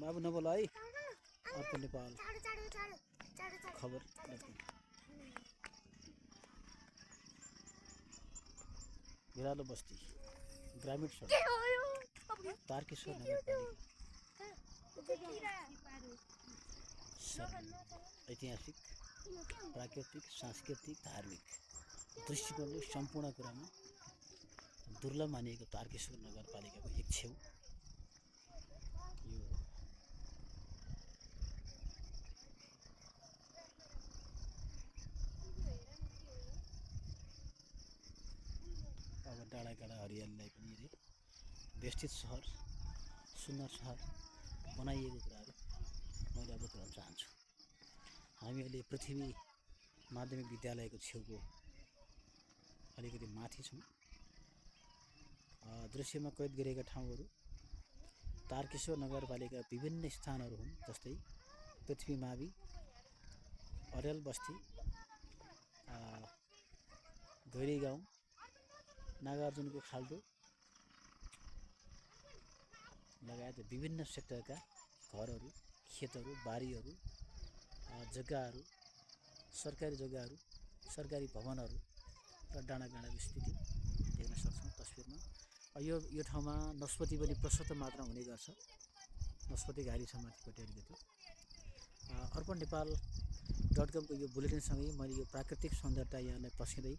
बाबु नबोल है। अर्पण नेपाल खबर भिरालो बस्ती ग्रामीण सडक तारकेश्वर नगरपालिका ऐतिहासिक प्राकृतिक सांस्कृतिक धार्मिक दृष्टिकोणले सम्पूर्ण कुरामा दुर्लभ मानिएको तारकेश्वर नगरपालिकाको एक छेउ यो अब डाँडाकाँडा हरियालीलाई पनि व्यवस्थित सहर सुन्दर सहर बनाइएको कुराहरू मैले अवगत गर्न चाहन्छु। हामी अहिले पृथ्वी माध्यमिक विद्यालयको छेउको अलिकति माथि छौँ। दृश्यमा कैद गरिएका ठाउँहरू तारकेश्वर नगरपालिका विभिन्न स्थानहरू हुन्, जस्तै पृथ्वी मावि, अर्याल बस्ती, गैरी गाउँ, नागार्जुनको खाल्डो लगायत विभिन्न सेक्टरका घरहरू, खेतहरू, बारीहरू, जग्गाहरू, सरकारी जग्गाहरू, सरकारी भवनहरू र डाँडाकाँडाको स्थिति देख्न सक्छौँ तस्बिरमा। यो ठाउँमा नस्पति पनि प्रशस्त मात्रामा हुने गर्छ। नस्पति घारी छ माथिपट्टि अलिकति। अर्पण नेपाल .com को यो बुलेटिनसँगै मैले यो प्राकृतिक सौन्दर्यता यहाँलाई पस्किँदै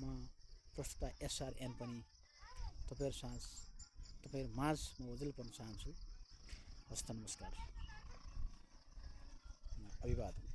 म प्रस्तुता SRN पनि तपाईँहरू माझ म ओझेल पर्न चाहन्छु। हस्त नमस्कार, अभिवादन।